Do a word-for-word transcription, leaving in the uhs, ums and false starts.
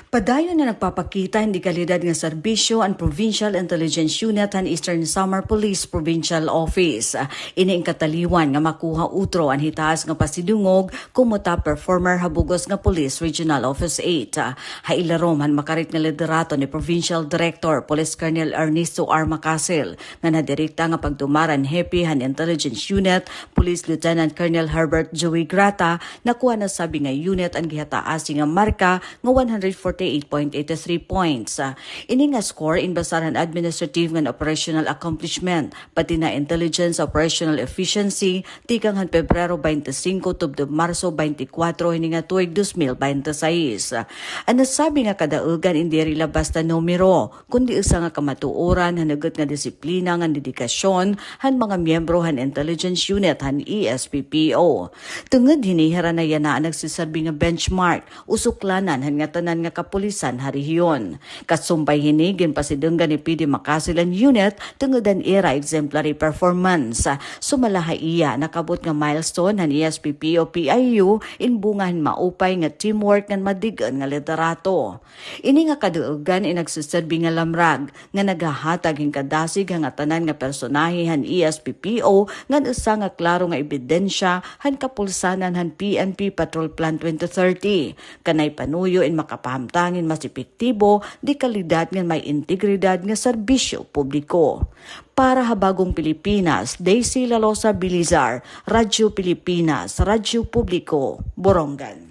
Padayon nga nagpapakita hin dekalidad nga serbisyo an Provincial Intelligence Unit han Eastern Samar Police Provincial Office. Ini in kataliwan nga makuha utro an hitaas nga pasidungog komo top performer ha bug-os nga Police Regional Office eight. Ha ilarom han makarit nga liderato ni Provincial Director Police Colonel Ernesto R. Macasil, ngan ha direkta nga pagdumara han hepe han Intelligence Unit, Police Lieutenant Colonel Herbert Joey Grata, nakuha na sabi nga unit an gihataasi nga marka nga one hundred forty-eight point eight three points. Ini nga score in basar han administrative ngan operational accomplishment, pati na intelligence operational efficiency, tikang han Pebrero twenty-five tubtob Marso twenty-four hini nga tuig dos mil bente seis. An nasabi nga kadaugan in diri la basta numero, kundi usa nga kamatuoran han hugot nga disiplina ngan dedikasyon han mga miyembro han intelligence unit han E S P P O. Tungod hini, hira na yana an nagsiserbi nga benchmark o suklanan han ngatanan nga kapulisan ha rehiyon. Kasumpay hini, ginpasidunggan ni P D Macasil an unit tungod han ira exemplary performance. Sumala ha iya, nakab-ot nga milestone han E S P P O P I U in bunga han maupay nga teamwork ngan madig-on nga liderato. Ini nga kadaugan in nagsiserbi nga lamrag nga naghahatag hin kadasig ha ngatanan nga personahe han E S P P O ngan usa nga klaro nga ebidensya han kapulsanan han P N P Patrol Plan twenty thirty. Kanay panuyo in makapahamtang hin mas epektibo, dekalidad ngan may integridad nga serbisyo publiko. Para ha Bagong Pilipinas, Daisy Lalosa Bilizar, Radyo Pilipinas, Radyo Publiko, Borongan.